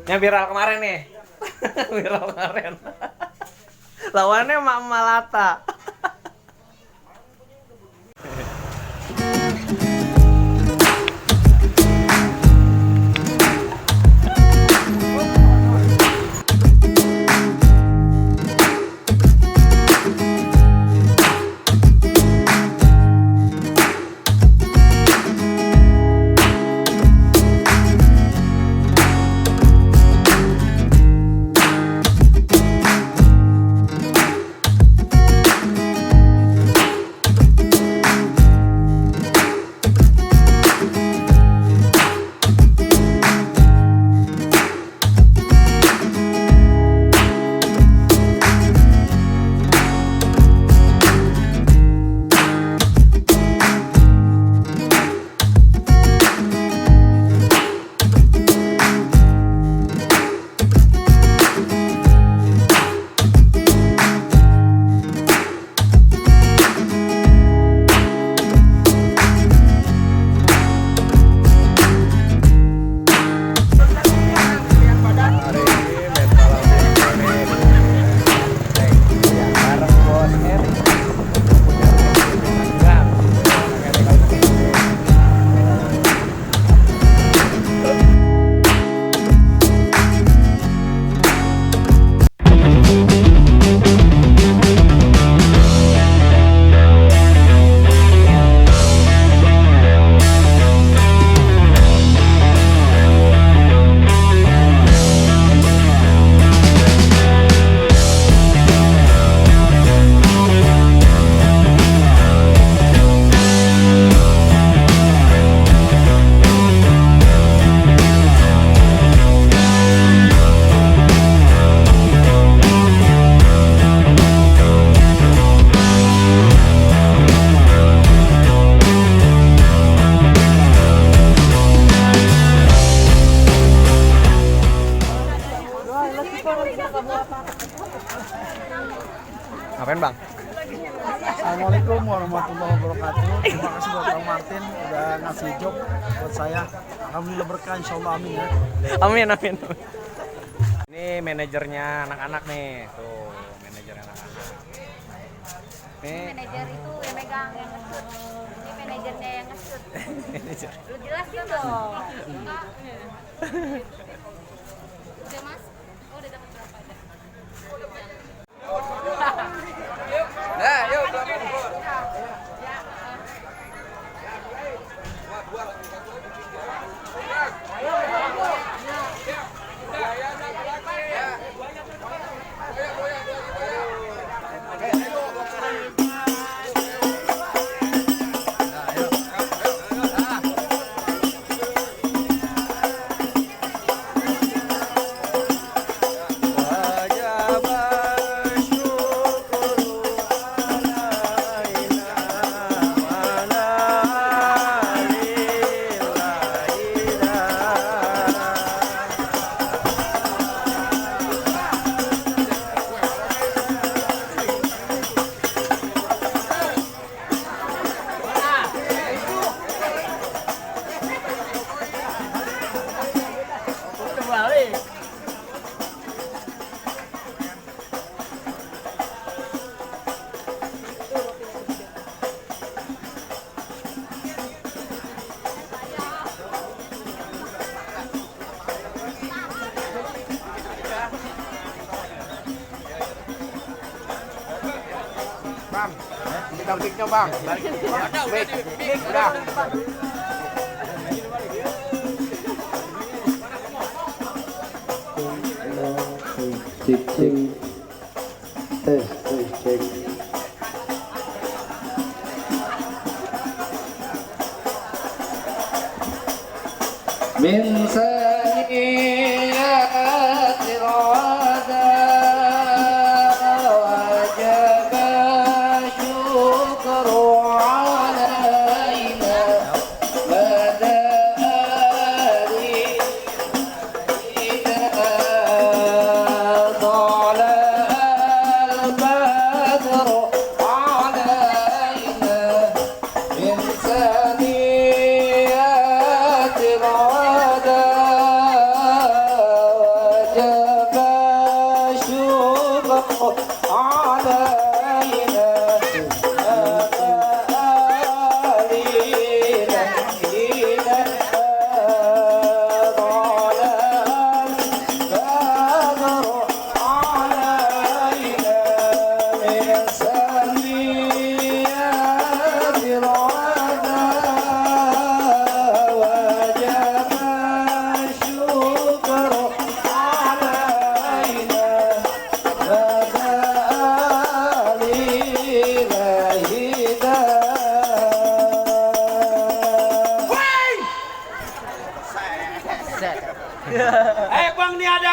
Yang viral kemarin nih. Viral kemarin. Lawannya Mak Malata. Ngapain bang? Assalamualaikum warahmatullahi wabarakatuh. Terima kasih buat Bang Martin udah ngasih job buat saya. Alhamdulillah berkah, insyaallah amin ya. Amin amin. Ini manajernya anak-anak nih, tuh manajernya anak-anak. Nih Manajer itu yang megang yang ngesut. Ini manajernya yang ngesut. manajer. Lu jelasin dong. Udah mas? Oh udah dapat berapa ada? Nah, yuk. Bang, kita breaknya bang. Break, udah. Cek cek tes cek min sayyiatil wada wajaba syukru alaina mada ali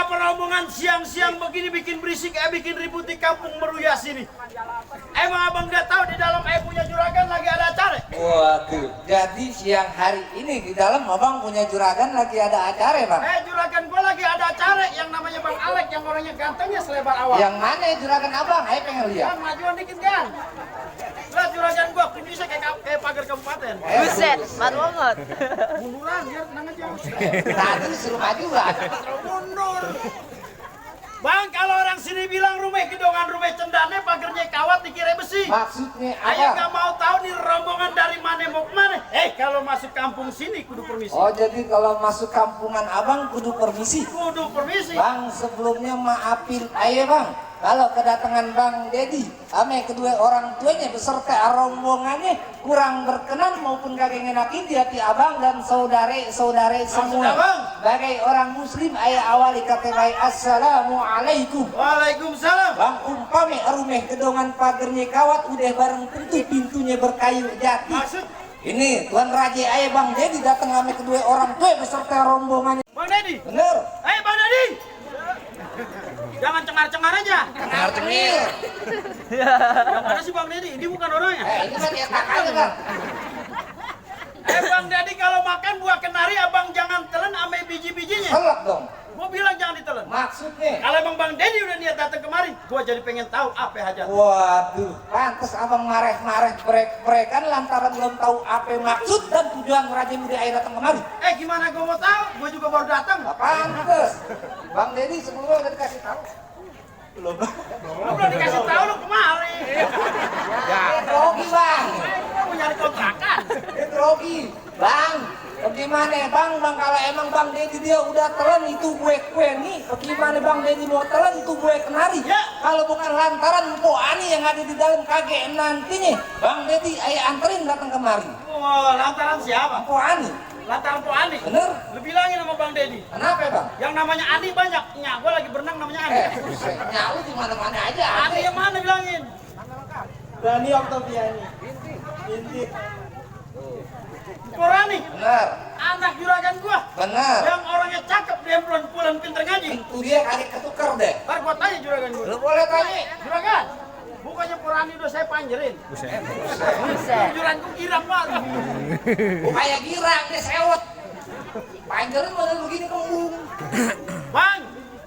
Apa rombongan siang-siang begini bikin berisik, bikin ribut di kampung Meruya sini? Emang abang nggak tahu di dalam punya juragan lagi ada acara? Waduh, jadi siang hari ini di dalam abang punya juragan lagi ada acara bang? Juragan gua lagi ada acara yang namanya Bang Alek yang orangnya gantengnya selebar awal. Yang mana ya juragan abang? Ayo pengen lihat. Kan majuan dikit kan? Lihat juragan gua, bisa kayak pagar kabupaten. Buset, baru banget. Munduran, ya tenang aja. Tadi suruh maju bang. Mundur. Bang, kalau orang sini bilang rumah gedongan rumah cendane pagernya kawat dikira besi. Maksudnya Ayo apa? nggak mau tahu nih rombongan dari mana mau kemana? Kalau masuk kampung sini kudu permisi. Oh jadi kalau masuk kampungan abang kudu permisi. Kudu permisi. Bang sebelumnya maafin ayo bang. Kalau kedatangan Bang Dedi ame kedua orang tuanya beserta rombongannya kurang berkenan maupun kagak ngenakin di hati abang dan saudare-saudare semua. Bang. Sebagai orang muslim ayah awali kata baik assalamualaikum. Waalaikumsalam. Bang umpame rumah gedongan pagernya kawat udah bareng tentu pintunya berkayu jati. Maksud? Ini Tuan Raja ayah Bang Dedi datang ame kedua orang tua beserta rombongannya. Bang Dedi. Bener? Bang Dedi. Jangan cengar-cengar aja. Cengar-cengir. Yang mana sih Bang Dedi? Ini bukan orangnya. Ini kan etak aja Bang. Bang Dedi kalau makan buah kenari abang jangan telan ame biji-bijinya. Selak dong. Gua bilang jangan ditelan. Maksudnya? Kalau emang Bang Dedi udah niat datang kemari, gua jadi pengen tahu apa hajat. Waduh, pantes abang mareh-mareh brek-brekan lantaran belum tahu apa maksud dan tujuan Raja Muda air datang kemari. Gimana gua mau tahu? Gua juga baru datang. Gak pantes. Bang Dedi sebelumnya udah dikasih tahu. Lu belum dikasih tahu lu kemari. Grogi bang. Mau nyari kontrakan. Grogi. Bang, bagaimana bang? Kalau emang Bang Dedi dia udah telan itu gue nih. Bagaimana Bang Dedi mau telan itu gue kenari? Ya. Kalau bukan lantaran Mpo Ani yang ada di dalam kakek nantinya, Bang Dedi ayah anterin datang kemari. Wah, lantaran siapa? Mpo Ani. Lantaran Po Ani. Bener? Lu bilangin sama Bang Dedi. Kenapa bang? Yang namanya Ani banyak. Nyak gua lagi berenang namanya Ani. Nyalu di mana-mana aja. Ani yang mana bilangin? Dani Oktaviani. Binti. Korani. Benar. Anak juragan gua. Benar. Yang orangnya cakep, dia pulang pinter ngaji. Itu dia kali ketukar deh. Ntar gua tanya juragan gua. Lu boleh tanya. Juragan, bukannya Korani udah saya panjerin. Buset. Juragan gua girang banget. Kayak girang dia sewot. Panjerin model begini kembung. Bang,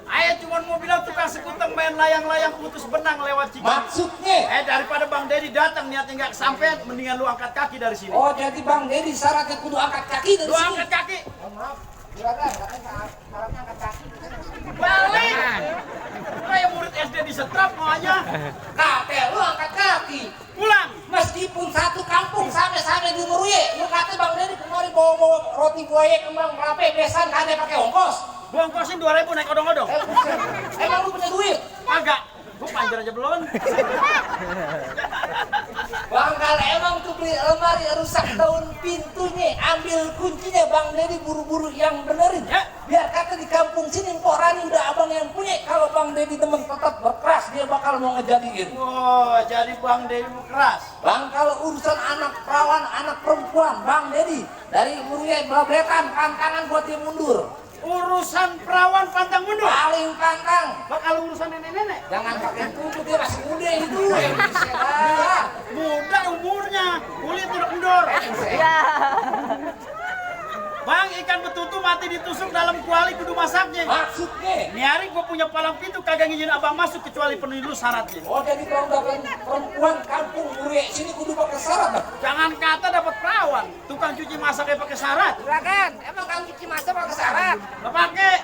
ayah cuma mau bilang tukang sekuteng main layang-layang putus benang lewat Cikini. Maksudnya? Daripada Bang Dedi datang niatnya nggak kesampean, mendingan lu angkat kaki dari sini. Oh jadi Bang Dedi syaratnya kudu angkat kaki dari Lu sini. angkat kaki. Maaf. Juragan, katanya syaratnya angkat kaki. Balik. Kayak murid SD di setrap mau aja. Kate lu angkat kaki. Pulang. Meskipun satu kampung sampai di Meruye, lu kata Bang Dedi kemari bawa roti buaya kembang merape besan kagak pakai ongkos. Gua ongkosin 2.000 naik odong-odong. Buset. Emang lu punya duit? Agak. Gua panjer aja belum. Bang kalau emang tuh beli lemari rusak daun pintunya, ambil kuncinya Bang Dedi buru-buru yang benerin. Ya. Biar kata di kampung sini Porani udah abang yang punya. Kalau Bang Dedi temen tetap berkeras dia bakal mau ngejadiin. Wah, jadi Bang Dedi keras. Bang kalau urusan anak perawan, anak perempuan, Bang Dedi dari Meruya belabretan pantangan buat dia mundur. Urusan perawan pantang mundur. Paling pantang. Bakal urusan nenek-nenek. Jangan pakai tubuh dia masih muda itu. Buset dah. Muda umurnya, kulit udah kendor. Ya. Bang, ikan betutu mati ditusuk dalam kuali kudu masaknya. Maksudnya? Ini hari gua punya palang pintu kagak ngizin abang masuk kecuali penuhi dulu syaratnya. Oh jadi kalau dapat perempuan kampung Meruya sini kudu pakai syarat Bang? Jangan kata dapat perawan, tukang cuci masaknya pakai syarat. Juragan, emang kamu cuci masak pakai syarat? Nggak pakai.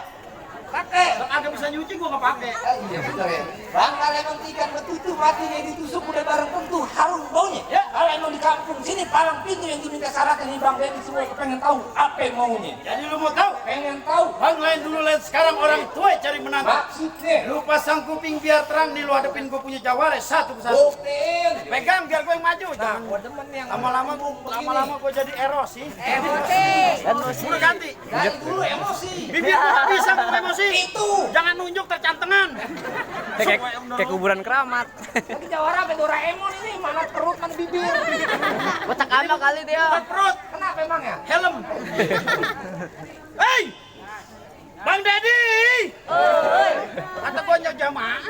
Pakai. Kalau agak bisa nyuci gua nggak pakai. Iya bener ya. Bang kalau emang ikan betutu matinya ditusuk udah bareng tentu harum baunya. Ya. Kalau emang di kampung sini palang pintu yang diminta syarat ini Bang Dedi semua kepengen tahu apa maunya. Jadi lu mau tahu? Pengen tahu. Bang lain dulu lain sekarang orang tua cari menantu. Maksudnya? Lu pasang kuping biar terang nih lu hadepin gua punya jawara satu persatu. Buktiin. Pegang biar gua yang maju. Nah, gua demen yang Lama-lama gua jadi erosi. Emosi. Udah ganti. dari dulu emosi. Bibir gua nggak bisa ngomong emosi. Itu. Jangan nunjuk tercantengan. Kayak kuburan keramat. Tadi jawara apa Doraemon ini mana perut mana bibir. Kocak apa kali dia? Bukan perut, Kenapa emang ya? helm. Hei! Bang Dedi. Kata gua jamaah.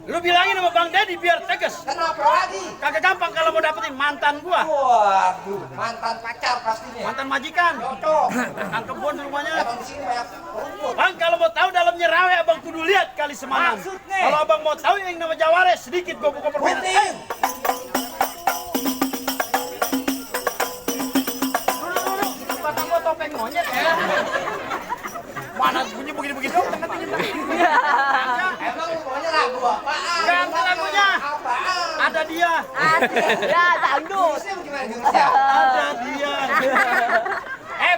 Lu bilangin sama Bang Dedi biar tegas. Kenapa lagi? Kagak gampang kalau mau dapetin mantan gua. Waduh, mantan pacar pastinya. Mantan majikan. Cocok. Kang Kebon rumahnya. Emang di sini banyak rumput. Bang, kalau mau tahu dalamnya rawe abang kudu lihat kali semalam. Maksudnya? Kalau abang mau tahu yang nama Jaware sedikit gua buka permainan. Putih. Dulu. Kata gua topeng monyet ya. Mana bunyi begini-begini dong, Emang lu maunya lagu apaan? Ganti lagunya. Apaan? Ada dia. Ya, dangdut. Jurusnya bagaimana jurusnya? Ada dia.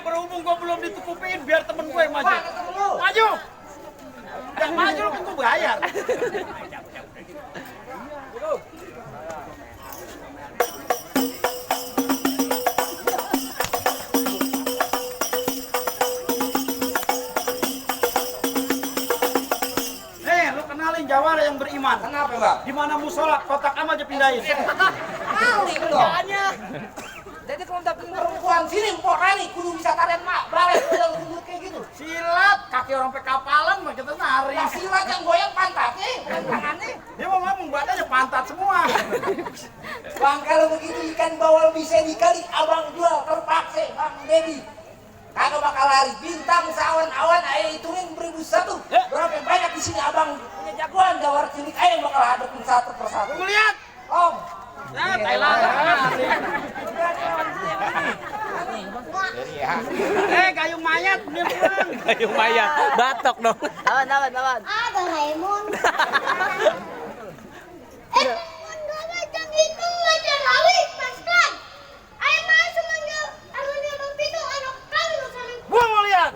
Berhubung gua belum ditukupin biar temen gue yang maju. Mana temen lu? Maju. Yang maju lu kan gua bayar. Lu kenalin Jawara yang beriman. Kenapa bang? Di mana musola kotak amal aja pindahin. Kali dong. Jadi kalau dapet perempuan sini empok rani kudu bisa tarian mak balet udah gendut kayak gitu. Silat kaki orang pe kapalan mah kita nari. Nah, silat yang goyang pantatnya bukan tangannya. Dia mau ngomong badannya pantat semua. Bang kalau begitu ikan bawal bisa dikali abang jual terpaksa Bang Dedi. Kagak bakal lari. Bintang sawan-awan ayo hitungin 1001. Ya. Berapa banyak di sini abang punya jagoan Jawara cilik ayo yang bakal hadapin satu persatu. Tunggu lihat. Om. Ya, Thailand. Gayung mayat, dia pulang. Gayung mayat, batok dong. Lawan. Ada Raymond. Macam itu aja lawi paskan. Ayo masuk manggil anunya Bang Pito anak kami lu saling. Gua mau lihat.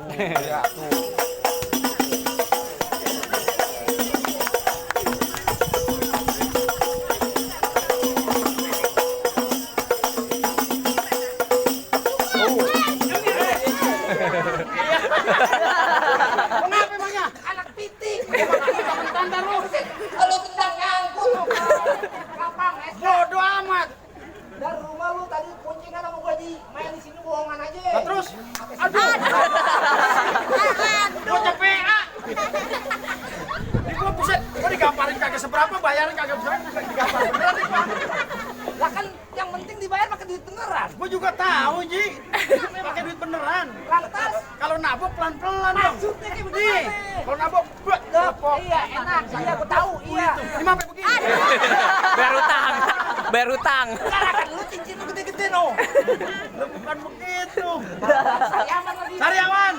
Kenapa emangnya? Anak pitik. Tanda lu. Kalau tendang nyangkut. Gampang Bodo amat. dari rumah lu tadi kuncingan sama gua di main di sini bohongan aja. Nah, terus? Aduh. Gua capek. Di gua buset. Gua digamparin kagak seberapa, bayarin kagak seberapa, digamparin beneran nih, Pak. Lah kan yang penting dibayar pakai duit beneran. Gua juga tahu, Ji. Pakai duit beneran. Lantas Kalau nabok pelan-pelan dong. maksudnya kayak Nih, begini. kalau nabok, buat nabok. Iya enak, iya gua tahu, iya. Ini sampai begini. Bayar utang. Sekarang kan lu cincin lu gede-gede no. Lu bukan begitu. Sariaman lagi. Sariawan.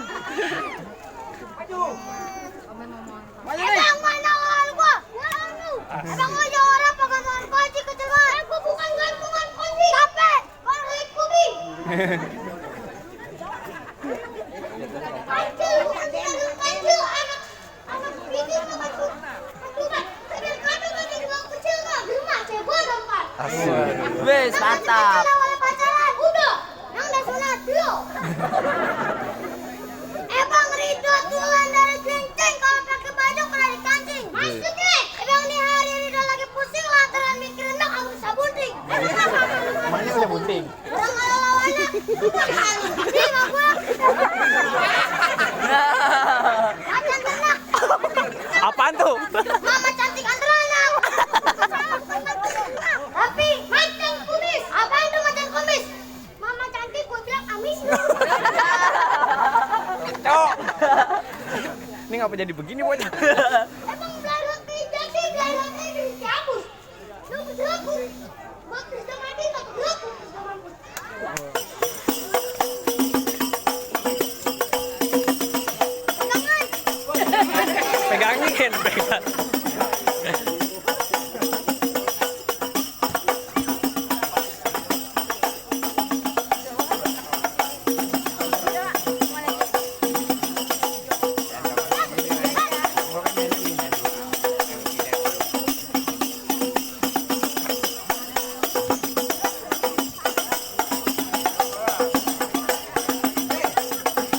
Maju. Maju nih. Bang mana orang gua? Waduh. Bang aja orang pegangan kunci kecengan. Aku bukan gantungan kunci. Capek. Balik kubi. Kancil, bukan gantungan kancil. Anak pikir sama aku. Aduh kan, kadang ada yang kecil mah. Germa, cebol dompat. Wes, mantap. Awal pacaran, udah. Yang udah sunat, belum. Bang Ridho tulen dari Cengceng kalau pakai baju kena dikancing. Maksudnya, Bang ini hari Ridho lagi pusing lantaran mikirin nak aku bisa bunting. Makanya udah bunting. Orang kalau lawannya, ini mah gua. Macan ternak. Apaan tuh? Mama cantik anteranak. Tapi macan kumis. Apa itu macan kumis? Mama cantik, gue bilang amis. Ini ngapa jadi begini, Boy? Emang belalang tidak sih, belalangnya dicabut. Lu berlaku. Buat bisa mati, tak berlaku. Pegangin, pegang.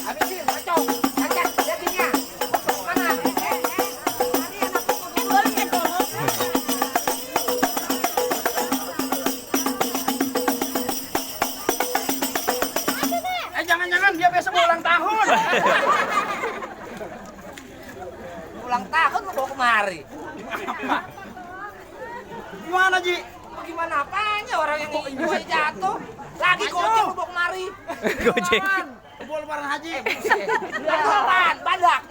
Habisin, kacau. Cacat, jadinya. Mana? ulang tahun lu bawa kemari. Gimana Ji? Gimana apanya orang yang gue jatuh lagi gojek lu bawa kemari. Gojek. Kebol lebaran haji. Apaan? Badak.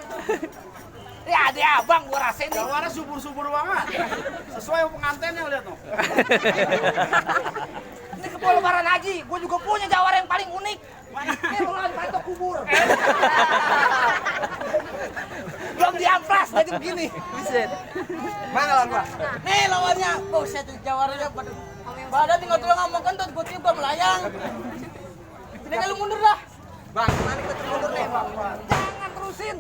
Ya ada abang gua rasain nih. Jawabannya subur-subur banget. Sesuai pengantinnya lihat tuh. Ini kebol lebaran haji, gua juga punya jawara yang paling unik. Ini lawan patok kubur. Belum diamplas jadi begini. Buset. Mana lawan gua? Nih lawannya, buset jawarnya badan tinggal tulang ngomong kentut, gue tiba melayang. Ini lu mundur dah. Bang, mana kita mundur nih? Jangan terusin.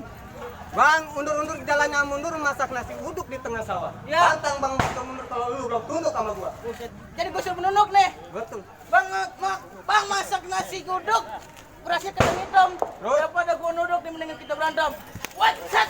Bang, undur-undur jalannya mundur masak nasi uduk di tengah sawah. Ya. Pantang bang bakal mundur kalau lu belum tunduk sama gua. Buset. Jadi gue suruh menunduk nih. Betul. Bang masak nasi guduk. Berasnya kena hitam. Terus? Daripada gue nunduk nih mendingan kita berantem. What's up?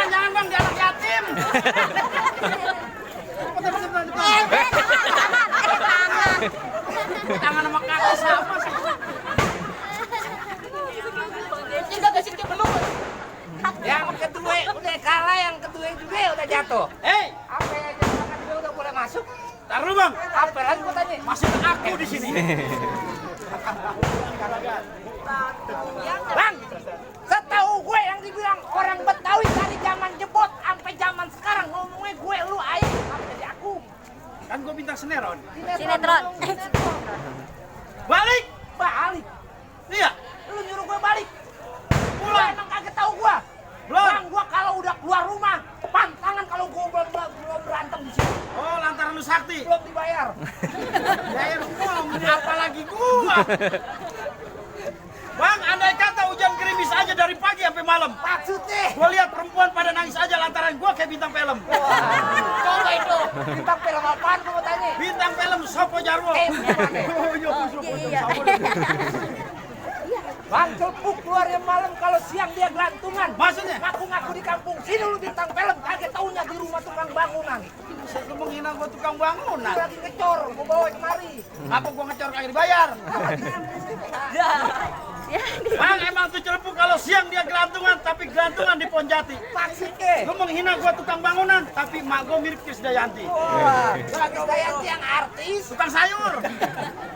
Jangan bang, dia anak yatim. Tangan sama kaki sama sih. Kita kasih dia belum. Yang kedua udah kalah, yang kedua juga udah jatuh. Hei, Apa yang jangan dia udah boleh masuk? tar dulu bang. Apa lagi gua tanya? Masih aku di sini. Bang, setahu gue yang dibilang orang Betawi dari zaman jebot sampai zaman sekarang ngomongnya gue lu aing apa jadi aku. Kan gua bintang sinetron. Sinetron. Balik. Balik. Iya. Lu nyuruh gue balik. Lu emang kagak tahu gua. Belum. Bang, gua kalau udah keluar rumah, pantangan kalau gua belum berantem di sini. Oh, lantaran lu sakti. Belum dibayar. Ya lu apalagi gua. Bang, andai kata hujan gerimis aja dari pagi sampai malam. Maksudnya. Gua lihat perempuan pada nangis aja lantaran gua kayak bintang film. Coba itu. Bintang film apaan gua mau tanya? Bintang film Sopo Jarwo. Gimana? Bang, celpuk keluarnya malam kalau siang dia gelantungan. Maksudnya? Ngaku-ngaku di kampung sini lu bintang film, kaget taunya di rumah tukang bangunan. Saya lu menghina gua tukang bangunan. Lu lagi ngecor, gua bawa kemari. Apa gua ngecor kagak dibayar? Bang, emang tuh celepuk kalau siang dia gelantungan, tapi gelantungan di Ponjati. Maksudnya. Lu menghina gua tukang bangunan, tapi mak gua mirip Krisdayanti. Wah, lagi Dayanti yang artis. Tukang sayur.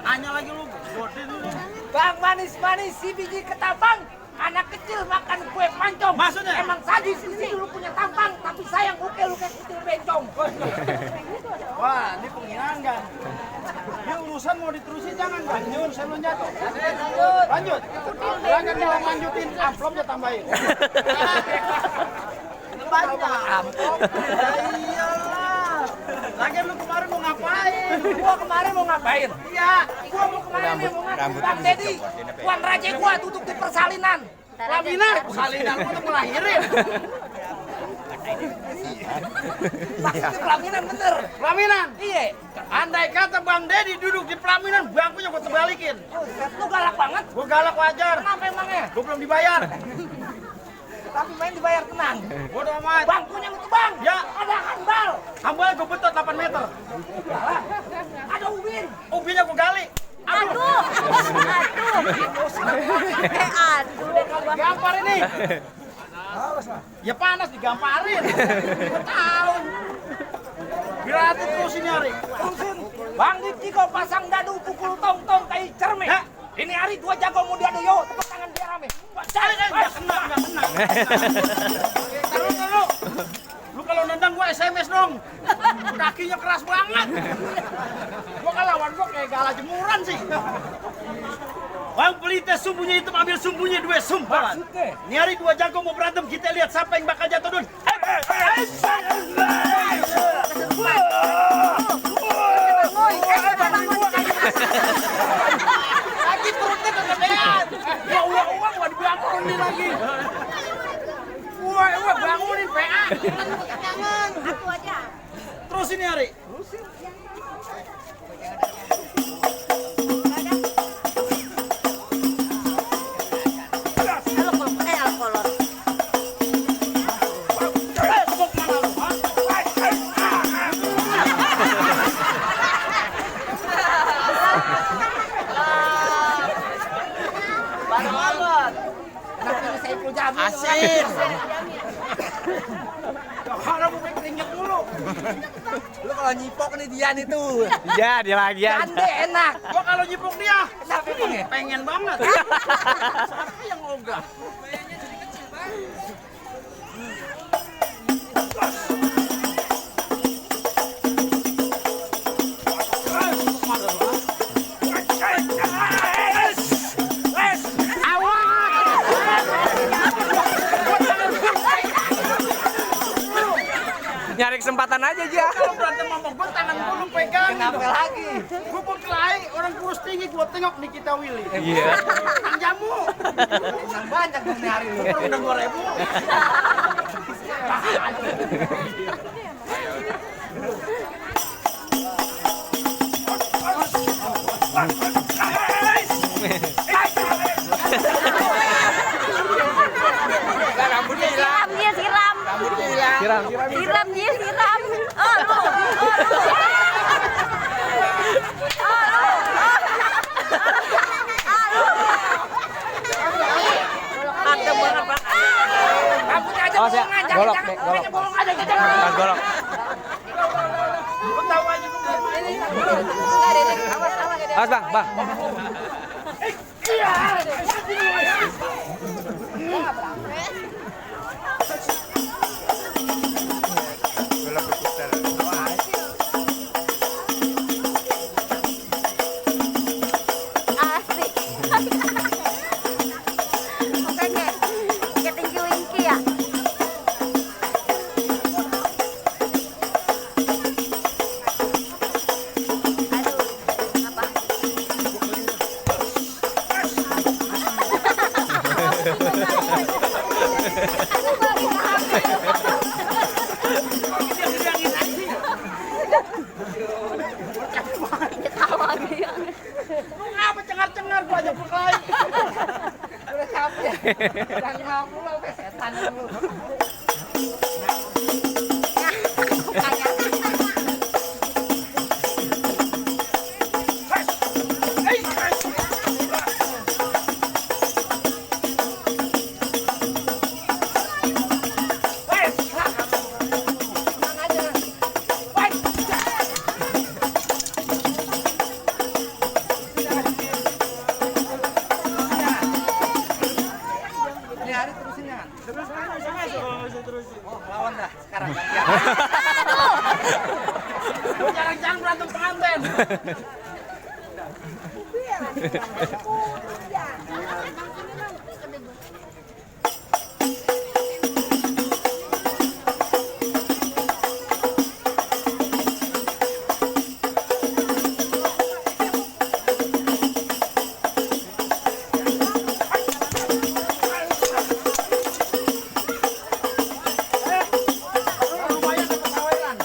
Hanya lagi lu gede dulu. Bang manis-manis si biji ketapang. Anak kecil makan kue pancong. Maksudnya? Emang sadis ini lu punya tampang, tapi sayang lu kayak kecil bencong. Wah, ini penghinaan kan. Ini urusan mau diterusin jangan kan? Nyun, saya belum jatuh. Lanjut. Jangan kita lanjutin, amplopnya tambahin. Banyak amplop. Ya iyalah. Lagian lu kemarin mau ngapain? Gua kemarin mau ngapain? Iya. Gua mau kemarin mau ngapain? Bang Dedi, Tuan Raja gua duduk di persalinan. Laminan, salinan gua tuh ngelahirin. Maksudnya pelaminan bener. Pelaminan. Iya. Andai kata Bang Dedi duduk di pelaminan, bangkunya gua terbalikin. Buset, lu galak banget. Gua galak wajar. Kenapa emangnya? Gua belum dibayar. Tapi main dibayar tenang. Bodoh amat. Bangkunya lu tuh bang. Ya. Ada handbal. Hambal gua betot 8 meter. Ada ubin. Ubinya gua gali. Aduh. Aduh. Gampar ini. Ya panas digamparin. Gua tahu. Berarti terus ini hari. Terusin. Bang Dipti kau pasang dadu pukul tong-tong kayak cerme. Ya. Ini hari dua jago mau diadu yo. Tepuk tangan biar rame. Enggak kena. Taruh dulu. Lu kalau nendang gua SMS dong. Kakinya keras banget. Gua kan lawan gua kayak gala jemuran sih. Bang Pelita sumbunya itu ambil sumbunya dua sumpalan. Ini hari dua jago mau berantem, kita lihat siapa yang bakal jatuh dun. Jangan. Aku aja. Terus ini Ari. Alkolor. Tepuk mana lu? Banget. Asin. Harap mau keringet mulu. Lu kalau nyipok nih dia nih tuh. Iya, dia lagi aja. Ande enak. Gua kalau nyipok dia, Kenapa emang ya? pengen banget. Siapa yang ogah? Nyari kesempatan aja aja. Kalau berantem sama gue, tangan gue lu pegang. Kenapa lagi? Gue berkelahi, orang kurus tinggi, gue tengok Nikita Willy. Iya. Kang Jamu. Yang banyak dong nih hari lu. Udah 2.000. Siram dia, siram. Siram. Siram dia, siram. Oh, lu. Ada banget, Pak. Rambutnya aja Awas ya, bolongan, golok, jangan, Dek, jangan. golok. Bolong aja kita. Mas golok. Gue tahu aja gue. Awas bang, bang. Asik. Makanya kayak tinggi wingki ya. Aduh, apa? Ketawa dia. Lu ngapa cengar-cengar gue aja berkelahi. Udah capek. Udah 50 sampai setan lu. Ini hari terusin ya. Oh, lawan dah sekarang. Ya. Lu jarang-jarang berantem pengantin. Lumayan dapat saweran.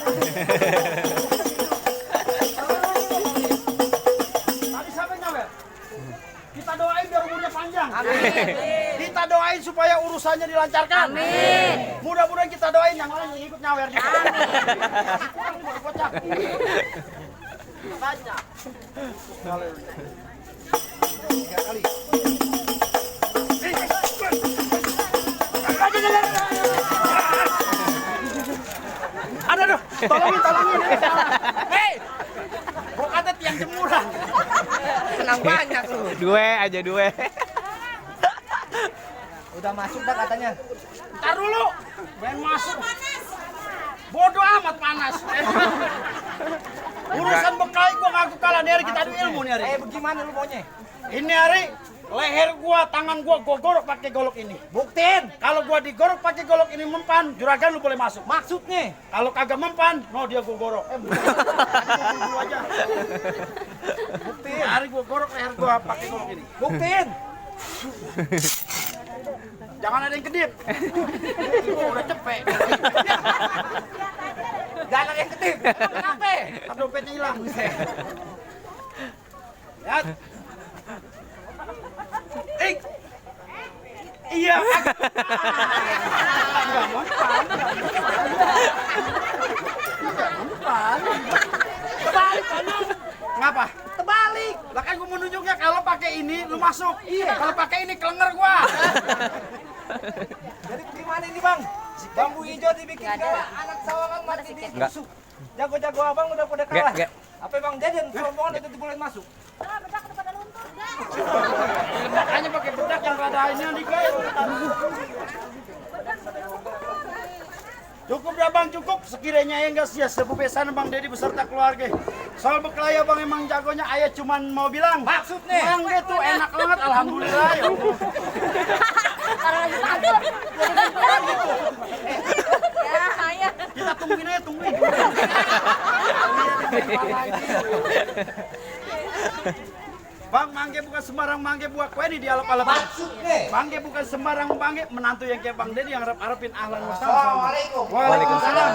Tadi siapa yang nyawer? Kita doain biar umurnya panjang. Kita doain supaya urusannya dilancarkan. Amin. Mudah-mudahan kita doain yang lain yang ikut nyawer juga. Kocak. Banyak. 3 kali. Aduh, tolongin. Hei, gua kata tiang jemuran. Senang banyak lu. Dua. Udah masuk dah katanya. Ntar dulu, main masuk. Bodoh amat panas. Urusan bekal gua ngaku kalah nih hari, kita adu ilmu nih hari. Bagaimana lu maunya? Ini hari leher gua, tangan gua gorok pakai golok ini. Buktiin. Kalau gua digorok pakai golok ini mempan, juragan lu boleh masuk. Maksudnya? Kalau kagak mempan, no dia gua gorok. Dulu aja. Buktiin. Hari gua gorok leher gua pakai golok ini. Buktiin. Jangan ada yang kedip. Gua udah cepet. Jangan ada yang ketip. Kenapa? Kan dompetnya hilang. Ya. Iya. Enggak mempan. Terbalik lu. Ngapa? Terbalik. Lah kan gua mau nunjuknya kalau pakai ini lu masuk. Iya. Kalau pakai ini kelenger gua. Jadi gimana ini bang? Bambu hijau dibikin kayak anak sawangan mati di Enggak. tusuk. Jago-jago abang udah pada kalah. Enggak. Apa bang jadian rombongan itu dibolehin masuk? Makanya pakai bedak yang rada ini dikit. Cukup dah bang, cukup. Sekiranya ya enggak sia sebebesan bang Dedi beserta keluarga. Soal bekelaya bang emang jagonya ayah cuman mau bilang. Maksudnya? Bang dia tuh enak banget, alhamdulillah ya Allah. Kalau lagi sakit. Ya, ayah. Kita tungguin aja, tungguin. Bang, mangge bukan sembarang mangge buat kue ini dialap-alap. Maksudnya? Mangge bukan sembarang mangge menantu yang kayak Bang Dedi yang harap-harapin ahlan wa sahlan. Assalamualaikum. Waalaikumsalam.